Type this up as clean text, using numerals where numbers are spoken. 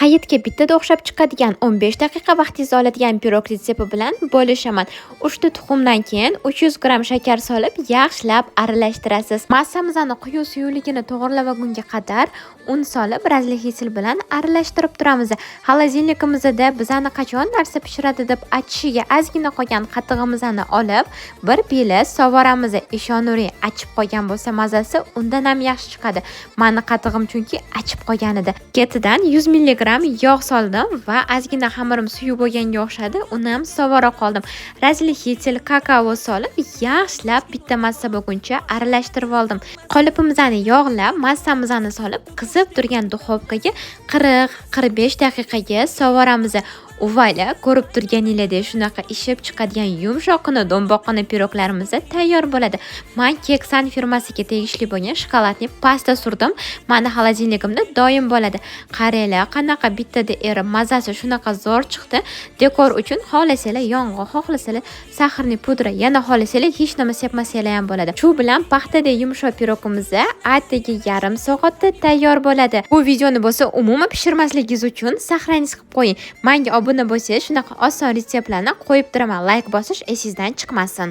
Hayitga bittada o'xshab chiqadigan, 15 daqiqa vaqtingizni oladigan pirog retsepti bilan bo'lishaman. 3 ta tuxumdan keyin 300 gramm shakar solib, yaxshilab aralashtirasiz. Massamizni quyi suyuqligini to'g'rilamagunga qadar un solib, разрыхлитель bilan aralashtirib turamiz. Холодильник imizda bizani qachon narsa pishiradi deb achishiga ozgina qolgan qatig'imizni olib, bir piyola sovoramiz. Ishonavering, achib qolgan bo'lsa, mazasi undan ham yaxshi chiqadi. Mani qatig'im chunki achib qolgan edi. Ketidan 100 mg yog' soldim va ozgina xamirim suyuq bo'lganga o'xshadi, uni ham sovora qoldim. Разрыхлитель, kakao solib, yaxshilab bitta massa bo'lguncha aralashtirib oldim. Qolipimizni yog'lab, massamizni solib, qizib turgan duxovkaga 40-45 daqiqaga sovoramiz. Uvayla, ko'rib turganinglardek, shunaqa ishib chiqadigan yumshoqqina, do'mboqqina piroglarimiz tayyor bo'ladi. Man Keksan firmasiga tegishli bo'lgan шоколадный pasta surdim. Mani холодильник imda doim bo'ladi. Qaranglar, qanaqa bittada erib, mazasi shunaqa zo'r chiqdi. Dekor uchun xohlasanglar yong'oq, xohlasanglar сахарный pudra, yana xohlasanglar hech nima sepmasanglar ham bo'ladi. Shu bilan paxtadek yumshoq pirogimiz atigi yarim soatda tayyor bo'ladi. Bu videoni bo'lsa umuman pishirmasligingiz uchun сохранить qilib qo'ying. Menga obuna bo'lsangiz, shunaqa oson retseptlarni qo'yib turaman. Layk bosish esingizdan chiqmasin.